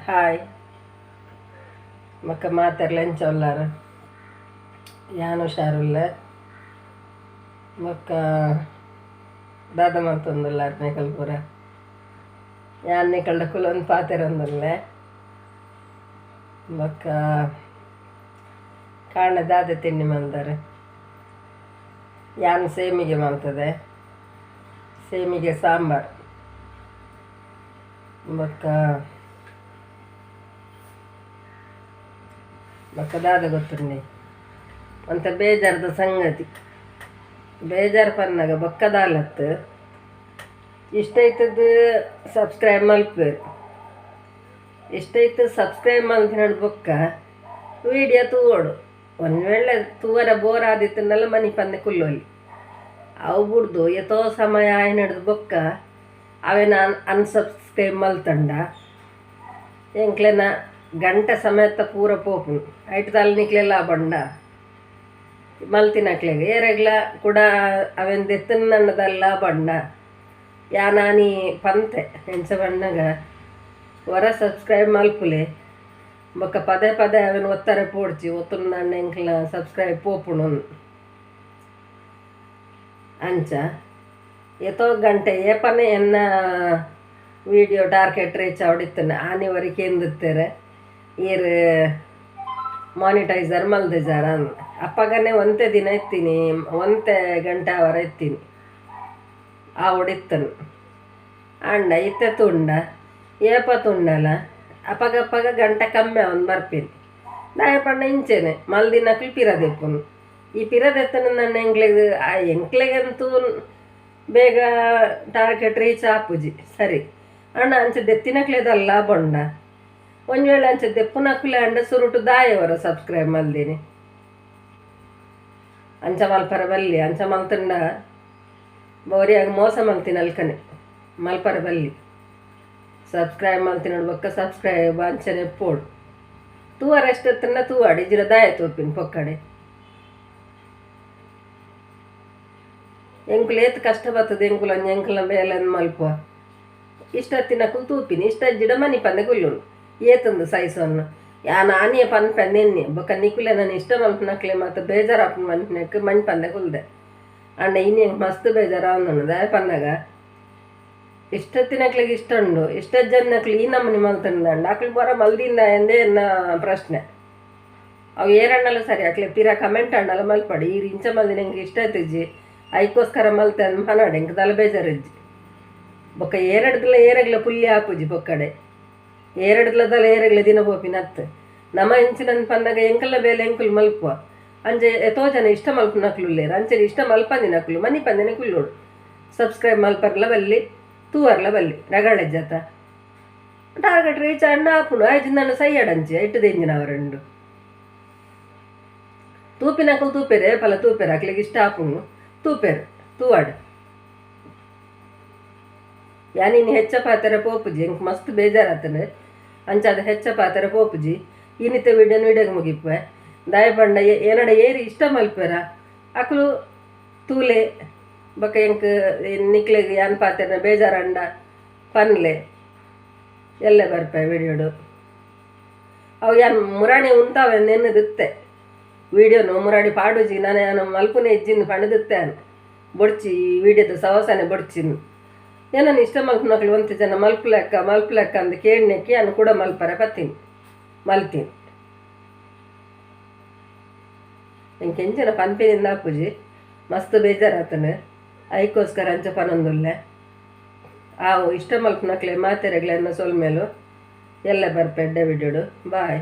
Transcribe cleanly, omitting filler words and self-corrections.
Hi ಬೊಕ್ಕ ಮಾತೆರ್ಲ ಎಂಚ ಉಲ್ಲಾರ ಯಾನ್ ಹುಷಾರುಲ್ಲೆ ಬೊಕ್ಕ ದಾದ ಮಲ್ತೊಂದುಲ್ಲಾರ್ ನಿಕಲ್ ಪೂರ ಯಾನ್ ನಿಕಲ್ಡ ಕುಲೊಂದು ಪಾತೆರೊಂದುಲ್ಲೆ ಬೊಕ್ಕ ಕಾಂಡೆ ದಾದ ತಿಂಡಿ ಮಲ್ದರ್ ಯಾನ್ ಸೇಮಿಗೆ ಮಲ್ತದೆ ಸೇಮಿಗೆ ಸಾಂಬಾರ್ ಬೊಕ್ಕ ಬೊಕ್ಕ ದಾದ ಗೊತ್ತುಂಡೆ ಒಂತೆ ಬೇಜಾರ್ದ ಸಂಗತಿ ಬೇಜಾರು ಪನ್ನಾಗ ಬೊಕ್ಕ ದಾಲತ್ತು ಇಷ್ಟ ಇತ್ತದ್ದು ಸಬ್ಸ್ಕ್ರೈಬ್ ಮಲ್ಪೇರು ಇಷ್ಟ ಇತ್ತು ಸಬ್ಸ್ಕ್ರೈಬ್ ಮಲ್ತಿನಡು ಬೊಕ್ಕ ವೀಡಿಯೋ ತೂವೋಡು ಒಂದು ವೇಳೆ ತೂವರ ಬೋರ್ ಆದಿತ್ತನ್ನೆಲ್ಲ ಮನಿ ಪಂದೆ ಕುಲ್ಲೋಲಿ ಅವು ಬುಡ್ದು ಎತೋ ಸಮಯ ಆಯ್ನಡ್ದು ಬೊಕ್ಕ ಅವೇನ ಅನ್ಸಬ್ಸ್ಕ್ರೈಬ್ ಮಲ್ತಂಡ ಎಂಕ್ಲೆನ ಗಂಟೆ ಸಮೇತ ಪೂರ ಪೋಪುನು ಐಟ್ ದಾಲ್ ನಿಕ್ಲೆಲ್ಲ ಬಂಡ ಮಲ್ತಿನಕ್ಲೆಗ್ ಏರೆಗ್ಲ ಕೂಡ ಅವೆನ್ ದೆತ್ತನ್ನದಲ್ಲ ಬಂಡ ಯಾನಾನಿ ಪಂತೆ ಎಂಚ ಬಣ್ಣಗ ಹೊರ ಸಬ್ಸ್ಕ್ರೈಬ್ ಮಲ್ಪುಲೆ ಬೊಕ್ಕ ಪದೇ ಪದೇ ಅವೆನ್ ಒತ್ತಾರೆ ಪೋಡ್ಚಿ ಒತ್ತುಂದಾಂಡ ಎಂಕ್ಲ ಸಬ್ಸ್ಕ್ರೈಬ್ ಪೋಪುಣು ಅಂಚ ಏತೋ ಗಂಟೆ ಏಪನೆ ಎನ್ನ video target reach ಆವಡಿತ್ತನೆ ಆನಿವರೆಗೆ ಎಂದಿತ್ತಾರೆ ಈರ್ ಮಾನಿಟೈಸರ್ ಮಲ್ದಿಜಾರ ಅಪ್ಪಗನೆ ಒಂತೆ ದಿನ ಇತ್ತೀನಿ ಒಂತೆ ಗಂಟೆ ಅವರ ಇತ್ತೀನಿ ಆವಡಿತ್ತನು ಅಂಡ ಇತ್ತೆ ತುಂಡ ಏಪ ತುಂಡಲ ಅಪ್ಪಗಪ್ಪಗ ಗಂಟೆ ಕಮ್ಮಿ ಅವನು ಬರ್ಪಿನಿ ದಾಯ ಪಂಡ ಇಂಚೆನೆ ಮಲ್ದಿನಕ್ಲು ಪಿರದೆಪ್ಪುನು ಈ ಪಿರದೆತ್ತನ ನನ್ನ ಎಂಕ್ಲೆಗ್ ಆ ಎಂಕ್ಲೆಗಂತೂ ಬೇಗ ಟಾರ್ಗೆಟ್ ರೀಚ್ ಆಪುಜಿ ಸರಿ ಅಣ್ಣ ಅಂಚೆ ದೆತ್ತಿನಕ್ಲೆದಲ್ಲ ಬೊಂಡ ಒಂಜಿ ವೇಳೆ ಅಂಚೆ ದೆಪ್ಪುನಕ್ಲೆ ಅಂಡ ಸುರುಟು ದಾಯವರ ಸಬ್ಸ್ಕ್ರೈಬ್ ಮಲ್ದಿನಿ ಅಂಚ ಮಲ್ಪರ ಬಲ್ಲಿ ಅಂಚ ಮಲ್ತಂಡ ಬೋರಿಯಾಗ ಮೋಸ ಮಲ್ತಿನ ಅಲ್ಕನೆ ಮಲ್ಪರ ಬಲ್ಲಿ ಸಬ್ಸ್ಕ್ರೈಬ್ ಮಲ್ತಿನೋಡು ಬೊಕ್ಕ ಸಬ್ಸ್ಕ್ರೈಬ್ ಅಂಚನೆ ಪೋಡು ತೂವರ ಎಷ್ಟೊತ್ತನ್ನ ತೂವಾಡಿ ಇಜಿರ ದಾಯ ತೂಪಿನ ಪೊಕ್ಕಡೆ ಎಂಕುಲು ಏತ್ ಕಷ್ಟ ಬರ್ತದೆ ಎಂಕುಲು ಒಂಜಿ ಎಂಕುಲ ಬೇಲೆನ್ ಮಲ್ಪುವ ಇಷ್ಟತ್ತಿನಕುಲು ತೂಪಿನಿ ಇಷ್ಟ ಜಿಡ ಮನಿ ಪಂದೆ ಕುಲ್ಲುನು ಏತಂದು ಸೈಸೊನ್ನು ಯಾನ್ ಆನಿಯ ಪನ್ಪೆಂದು ಎನ್ನಿ ಬೊಕ್ಕ ನಿಕುಲೆ ನಾನು ಇಷ್ಟ ಮಲ್ಪುನಕ್ಲೆ ಮಾತ ಬೇಜಾರಾಪುನ ಮನ್ಪುನಕ್ ಮಣ್ ಪಂದೆ ಕುಲ್ದೆ ಅಂಡ ಇನಿ ಎಂಕ್ ಮಸ್ತ್ ಬೇಜಾರಾವೊಂದುಂಡು ದಾಯೆ ಪನ್ನಗ ಇಷ್ಟತ್ತಿನಕ್ಲೆಗ್ ಇಷ್ಟ ಉಂಡು ಇಷ್ಟ ಜನಕ್ಲು ಈ ನಮೂನಿ ಮಲ್ತಂಡ ಅಕ್ಲು ಪೂರ ಮಲ್ದಿಂದ ಎಂದೇ ಎನ್ನ ಪ್ರಶ್ನೆ ಅವು ಏರಣ್ಣಲ ಸರಿ ಅಕ್ಲೆ ಪಿರ ಕಮೆಂಟ್ ಅಂಡಲ ಮಲ್ಪಡಿ ಈರ್ ಇಂಚ ಮಲ್ದಿನ ಎಂಕ್ ಇಷ್ಟ ಆಯ್ತಿಜ್ಜಿ ಐಕೋಸ್ಕರ ಮಲ್ತೆ ಅಂದ್ ಪನಡೆ ಎಂಕ್ ದಾಲ ಬೇಜಾರಿಜ್ಜಿ ಬೊಕ್ಕ ಏರಡ್ದಲ ಏರೆಗ್ಲ ಪುಲ್ಯ ಆಪುಜಿ ಬೊಕ್ಕಡೆ ಏರಡ್ದಲ ಏರೆಗ್ಲ ದಿನ ಪೋಪಿನ ಅತ್ತು ನಮ ಇಂಚಿನ ಪನ್ನಗ ಎಂಕಲ್ನ ಬೇಲೆ ಎಂಕುಲು ಮಲ್ಪುವ ಅಂಚೆ ಎತೋ ಜನ ಇಷ್ಟ ಮಲ್ಪುನಕ್ಲು ಉಲ್ಲೇರು ಅಂಚೆ ಇಷ್ಟ ಮಲ್ಪಂದಿನಕ್ಲು ಮನಿ ಪಂದಿನ ಕುಲ್ಲೋಡು ಸಬ್ಸ್ಕ್ರೈಬ್ ಮಲ್ಪರ್ಲ ಬಲ್ಲಿ ತೂವರ್ಲ ಬಲ್ಲಿ ರಗಳೆ ಜತ ಟಾರ್ಗೆಟ್ ರೀಚ್ ಅಣ್ಣ ಆಪುಂಡು ಆಯ್ತು ನಾನು ಸೈಯಡಂಚೆ ಇಟ್ಟದ ಇಂಜಿನ ಅವರಂಡು ತೂಪಿನಕುಲು ತೂಪೆರೆ ಪಲ ತೂಪೆರೆ ಅಕ್ಲೆಗ್ ಇಷ್ಟ ಆಪುಂಡು ತೂಪೆರ್ ತೂವಾಡ್ ಯಾನಿನ್ ಹೆಚ್ಚ ಪಾತೆರ ಪೋಪುಜಿ ಎಂಕ್ ಮಸ್ತ್ ಬೇಜಾರಾತನೆ ಅಂಚಾದ ಹೆಚ್ಚ ಪಾತೆರ ಪೋಪುಜಿ ಇನಿತ ವಿಡಿಯೋನು ಇಡಗ್ ಮುಗಿಪೆ ದಾಯ ಪಂಡ ಏನಡ ಏರಿ ಇಷ್ಟ ಮಲ್ಪೆರ ಅಕುಲು ತೂಲೆ ಬೊಕ್ಕ ಎಂಕ್ ನಿಕ್ಲೆಗ್ ಯಾನ್ ಪಾತೆರ್ನ ಬೇಜಾರಂಡ ಪನ್ಲೆ ಎಲ್ಲೆ ಬರ್ಪೆ ವಿಡಿಯೋಡು ಅವು ಯಾನ್ ಮುರಾಣಿ ಉಂತಾವೆ ನೆನ್ನದಿತ್ತೆ ವಿಡಿಯೋನು ಮುರಾಡಿ ಪಾಡುಜಿ ನಾನು ಯಾನು ಮಲ್ಪುನೆ ಇಜ್ಜಿಂದು ಪಂಡದಿತ್ತೆ ಬೊಡ್ಚಿ ಈ ವಿಡಿಯೋದ ಸವಸನೆ ಬೊಡ್ಚಿನ್ ಏನನ್ನು ಇಷ್ಟ ಮಲ್ಪುನಕ್ಲು ಒಂತೆ ಜನ ಮಲ್ಪುಲೆಕ್ಕ ಮಲ್ಪುಲೆಕ್ಕ ಅಂದ್ ಕೇಣ್ಣೆಕ್ಕೆ ಯಾನ್ ಕೂಡ ಮಲ್ಪರೆ ಪತ್ತೀನಿ ಮಲ್ತೀನಿ ಎಂಕ್ ಎಂಚಿನ ಪನ್ಪಿನಿಂದ ಆಪುಜಿ ಮಸ್ತ್ ಬೇಜಾರಾತನೆ ಐಕೋಸ್ಕರ ಅಂಚ ಪನೊಂದುಲ್ಲೆ ಆವು ಇಷ್ಟ ಮಲ್ಪುನಕ್ಲೆ ಮಾತೆರೆಗ್ಲ ಎನ್ನ ಸೊಲ್ಮೆಲು ಎಲ್ಲ ಬರ್ಪೆ ಎಡ್ಡೆ ವಿಡಿಯೋಡು ಬಾಯ್.